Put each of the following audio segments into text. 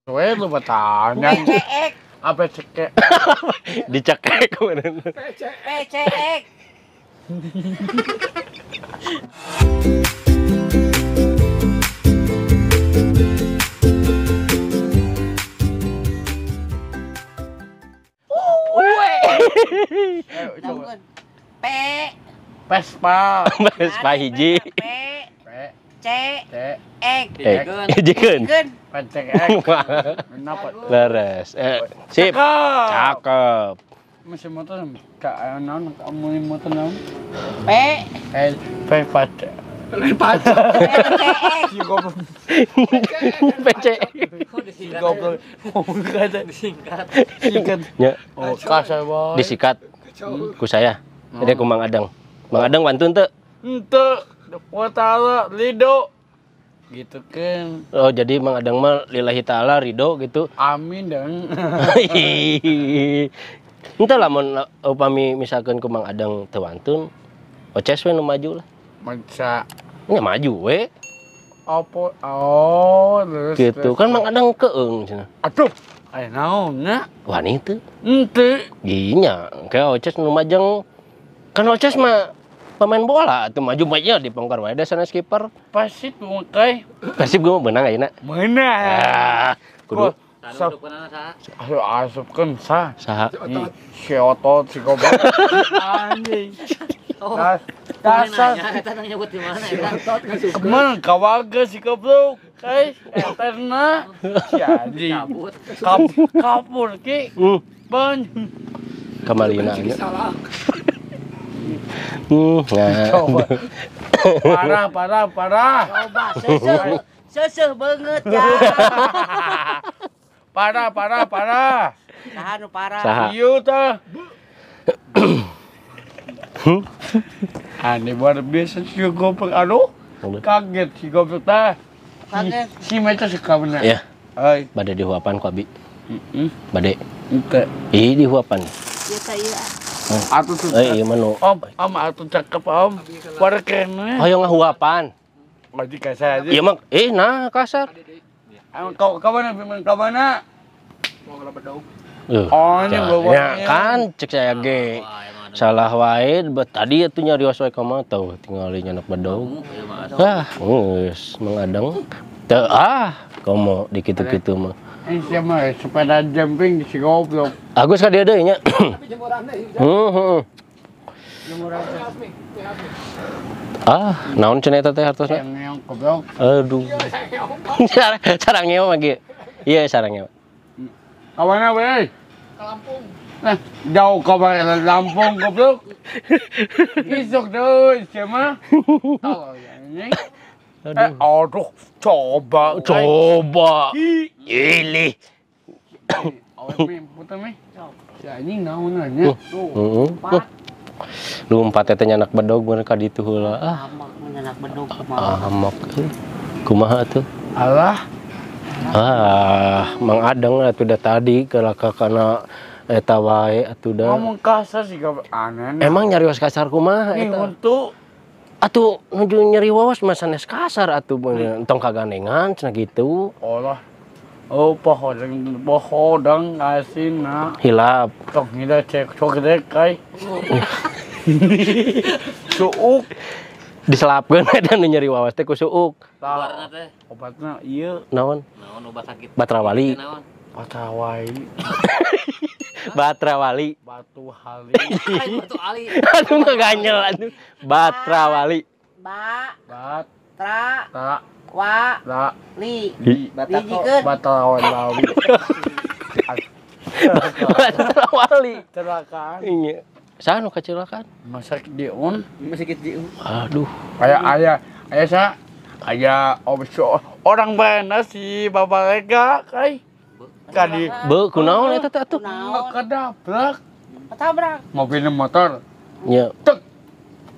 We lu bertanya. PCX. Apa cekek? Dicekek kemarin. PCX. P. Vespa. Vespa hiji. P. C. X. Hijikeun. PCX. Kenapa? Leres. Sip. Cakep. Mesin motor ka naon kamu motor naon? P. L P P. PCX. Si goblok. PCX. Si goblok. Disingkat. Singkat. Ya. Oh, kasar wae. Disikat. Ku saya. Jadi ku Mang Adeng. Mang Adeng wantun teu? Henteu. Wa ta'ala ridho. Gitu kan. Oh, jadi Mang Adeng mah lillahi ta'ala ridho gitu. Amin dong. Entah lamun upami misalkan ku Mang Adeng teu wantun, Oces we nu maju lah. Maksa. Nya maju we. Apa? Oh, terus. Gitu kan Mang Adeng keung cenah. Aduh, aya naon nya? Wani teu. Henteu. Ginya, kayak Oces nu majeng. Kan Oces mah pemain bola atuh maju maju dipongkar wae da sanes kiper. Persib mungkai. Persib gua menang ayeuna. Menang. Ah, kudu Aduh, asupkeun sah. Saha? Si otot si goblok. Anjing. Dasar. Eta nyebut di mana eta? Kemana kawaga si goblok? Euy, eterna. Si anjing. Kabur ki. Ban. Kamalina nya. Nah. Coba. Parah, parah, parah. Coba seuseuh. Seuseuh beungeut ya. Parah, parah, parah. Saha nu parah? Saha? Ieu tah. Aneh luar biasa si goblok. Aduh, kaget si goblok tah. Kaget. Si Meca suka bener. Iya. Hai. Bade dihuapan ku abi. Heeh. Bade. Henteu. Ih, dihuapan. Ieu teh ieu. Atuh tuh. Eh, ieu mah nu. Om, om atuh cakep om. Warkene. Hoyong ngahuapan. Lagi kasar aja. Ieu mah nah kasar. Kau ka mana ka mana? Mau ngelabedog. Oh, ini bawa. Ya kan cek saya ge. Salah wae tadi atuh nyarios wae ka mah tau tingali nyanak bedog. Ah, geus Mang Adeng. Teu ah, komo di kitu-kitu mah. Eh, siapa sepeda jumping si goblok. Agus ka dieu deui nya. Tapi jemuran deui. Heeh. Jemuran. Ah, naon cenah eta teh hartosna? Sarang goblok. Aduh. Sarang ngeong lagi. Iya, sarang ngeong. Ka mana we? Ke Lampung. Nah, jauh ka Lampung goblok. Isuk deui sia mah. Tolol anjing. Aduh, coba. Coba. Ilih. Awe mi, puter mi. Si anjing naon nya? Heeh. Lumpat teh nyanak bedog mun ka ditu heula. Ah, amak mun nyanak bedog kumaha? Amak. Kumaha atuh? Alah. Ah, Mang Adeng atuh da tadi kalaka kana eta wae atuh da. Ngomong kasar sih aneh. Emang nyarios kasar kumaha eta? Untuk atuh nuju nyeri wawas mah sanes kasar atuh entong kagandengan cenah gitu. Allah. Oh, pohodang pohodang asinna. Hilap. Tong hila cek sok dek kai. Suuk. Diselapkeun eta nu nyeri wawas teh ku suuk. Obatna teh. Obatna ieu. Naon? Naon obat sakit? Batrawali. Batrawali. Batrawali. Batu hali. Batu ali. Aduh ngeganyel aduh. Batrawali. Ba. Bat. Tra. Ta. Wa. La. Li. Li. Dijikeun. Batrawali. Batrawali. Kecelakaan. Iya. Saha nu kecelakaan? Masa diun. Masih diun. Aduh. Kayak aya aya sa aya orang mana sih Bapak Lega kai. Kadi be kunaon eta teh atuh? Kedabrak. Ketabrak. Mobil motor. Nya. Tek.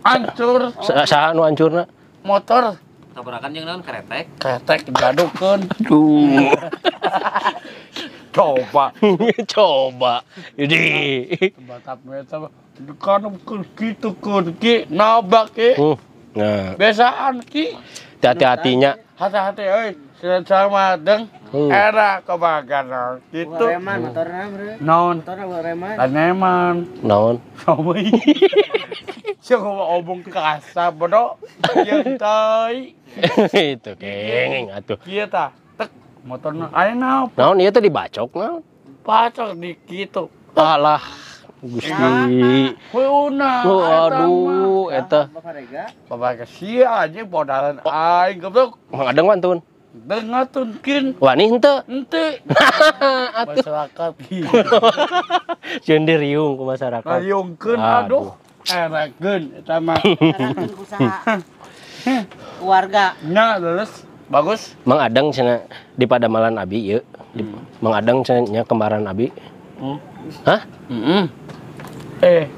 Hancur. Saha nu hancurna? Motor. Tabrakan jeung naon keretek? Keretek digadukeun. Aduh. Coba. Coba. Jadi. Batap eta kan gitu kun ki nabrak ki. Nah. Biasaan ki. Hati-hatinya. Hati-hati euy. Sama deng era kebakaran gitu. Reman motorna bre. Naon? Motorna reman. Reman. Naon? Sama. Siapa ngomong kasar bodoh. Yang tai. Itu kenging atuh. Kieu tah. Tek motorna aya naon? Naon ieu teh dibacok naon? Bacok di kitu. Alah. Gusti. Hueuna. Aduh, eta. Bapak sia aja bodalan aing goblok. Mang Adeng wantun. Dengatunkeun. Wani henteu? Henteu. Masyarakat. Sieun diriung ku masyarakat. Riungkeun aduh. Erakeun eta mah. Erakeun ku saha? Keluarga. Nya leres. Bagus. Mang Adeng cenah di padamalan abi ieu. Mang Adeng cenah nya kembaran abi. Hah? Heeh.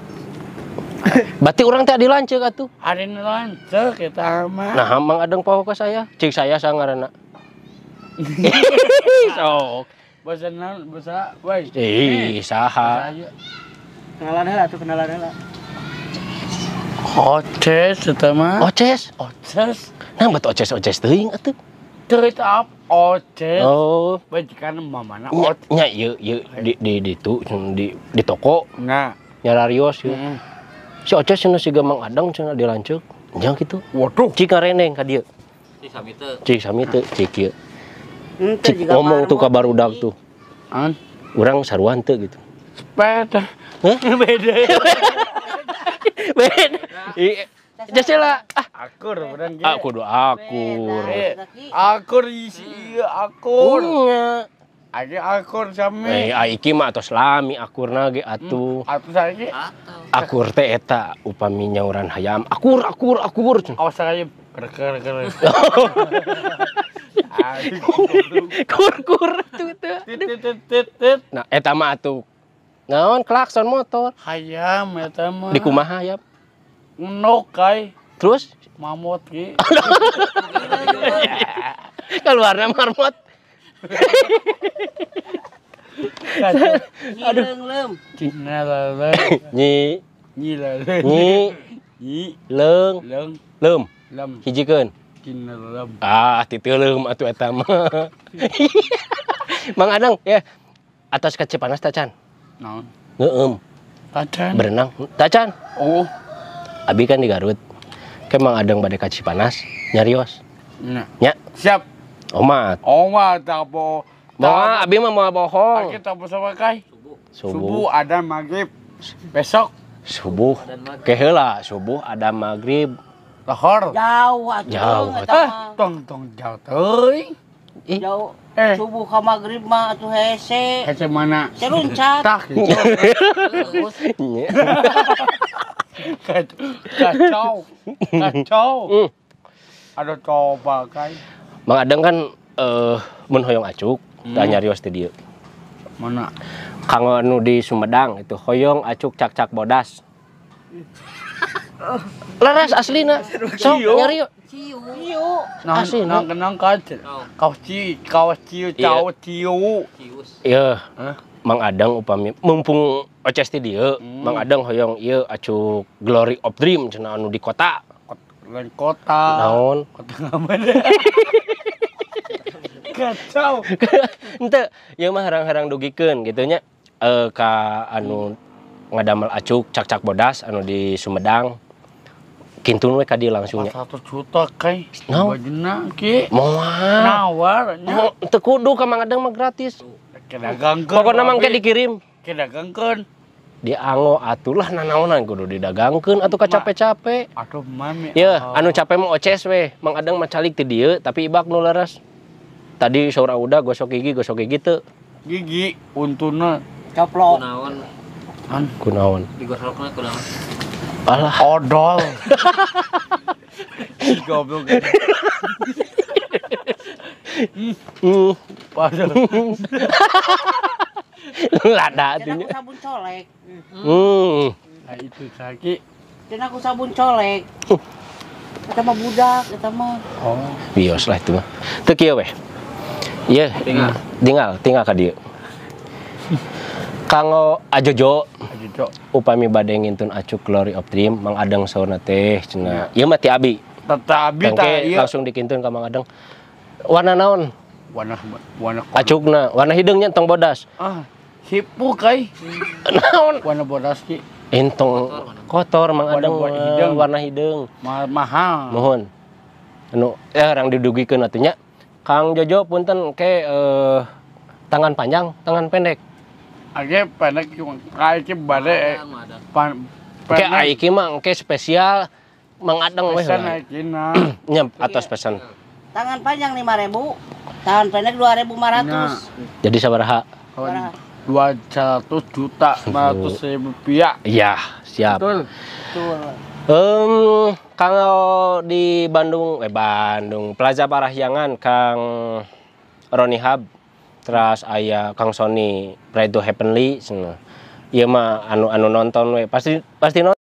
Berarti urang teh adi lanceuk atuh. Adi lanceuk eta mah. Nah, Mang Adeng poho ka saya. Cik saya sangaranna. Sok. Basa naon? Basa we. Ih, saha? Kenalan heula atuh, kenalan heula. Oces eta mah. Oces? Oces. Nah, bet oces-oces teuing atuh. Teu eta oces. Oh. Bajikan mamana oces. Nya ieu ieu di ditu di toko. Nah, nyararios ieu. Si Oces cenah siga Mang Adeng cenah dilanceuk. Nya kitu. Waduh. Cik ngareneng ka dieu. Cik sami teu. Cik sami teu, cik ieu. Cik ngomong tuh ka barudak tuh. An urang sarua teu gitu. Sepeda. Hah? Beda. Beda. Jasela. Akur urang ge. Aku kudu akur. Akur isi ieu akur. Aya akur sami. Iki mah atos lami akurna ge atuh. Atuh saiki akur teh eta upami nyauran hayam. Akur akur akur. Awas saya ker ker. Kur kur tuh teh. Tit. Nah eta mah atuh. Naon klakson motor. Hayam eta mah. Di kumaha hayam? Nok kai. Terus mamot ge. Keluarna marmot. Aduh. Leung. Nyi. Nyi leung. Nyi. Nyi. Leung. Leung. Leum. Lem. Hijikeun. Cina lem. Ah, titeu leum atuh eta mah. Mang Adeng, ya. Atas ka Cipanas tacan. Naon? Ngeueum. Tacan. Berenang. Tacan. Oh. Abi kan di Garut. Ke Mang Adeng bade ka Cipanas nyarios. Nya. Nya. Siap. Omat. Omat tapo. Moal abi mah moal bohong. Kita bersama kai. Subuh. Subuh ada maghrib. Besok. Subuh. Ke heula subuh ada maghrib. Lohor. Jauh atuh. Jauh. Ah, tong tong jauh teuing. Jauh. Subuh ka maghrib mah atuh hese. Hese mana? Seluncat. Tah gitu. Kacau. Kacau. Aduh coba kai. Mang Adeng kan mun hoyong acuk, tah nyarios teh dieu. Mana? Kanggo anu di Sumedang itu hoyong acuk cak-cak bodas. Leres aslina. Sok nyari yuk. Ciu. Asli, Nang kenang kan. Kaos ciu, kaos ciu, cau ciu. Iya. Mang Adeng upami mumpung oces ti dieu, Mang Adeng hoyong ieu acuk Glory of Dream cenah anu di kota. Lain kota. Naon? Kota mana? Kacau. Henteu, ieu mah harang-harang dugikeun kitu nya ka anu ngadamel acuk cak-cak bodas anu di Sumedang. Kintun we ka dieu langsung nya. 100 juta kai. Naon? Bajuna ki. Moal. Nawar nya. Teu kudu ka Mang Adeng mah gratis. Kedagangkeun. Pokona mah engke dikirim. Kedagangkeun. Diango atuh lah nanaonan kudu didagangkeun atuh ka capek-capek. Aduh mami. Yeuh, anu capek mah oces we. Mang Adeng mah calik ti dieu tapi ibak nu leres. Tadi saur udah gosok gigi teu. Gigi untuna coplok. Kunaon? Kunaon? Digosokna kunaon? Alah. Odol. Goblok. Padahal. Lada atuh nya. Cenah ku sabun colek. Nah itu sakit. Cenah ku sabun colek. Eta mah budak, eta mah. Oh. Bios lah itu mah. Teu kieu weh. Ieu, tinggal ka dieu. Kanggo ajojo. Ajojo. Upami bade ngintun acuk Glory of Dream, Mang Adeng saurna teh cenah. Ieu mah ti abi. Teta abi tah ieu. Langsung dikintun ka Mang Adeng. Warna naon? Warna warna Acukna warna hideungnya tong bodas. Ah, hipu kai. Naon? Warna bodas ki. Entong kotor Mang Warna Adeng hideung. warna hideung. Mahal mahal. Mohon. Anu orang didugikeun atuh nya. Kang Jojo punten ke tangan panjang, tangan pendek. Age pendek cuma kayak ki bade pan Ke ai ki mah engke spesial Mang Adeng weh. Pesan aikina. Nya atos pesan. Tangan panjang 5.000, tangan pendek 2.500. Jadi sabaraha? 200.500.000 rupiah. Iya, siap. Betul. Betul. Kalau di Bandung, Bandung, Plaza Parahyangan, Kang Roni Hub, terus aya Kang Sony, Pray to Heavenly, cenah. Ieu mah anu anu nonton we, pasti pasti nonton.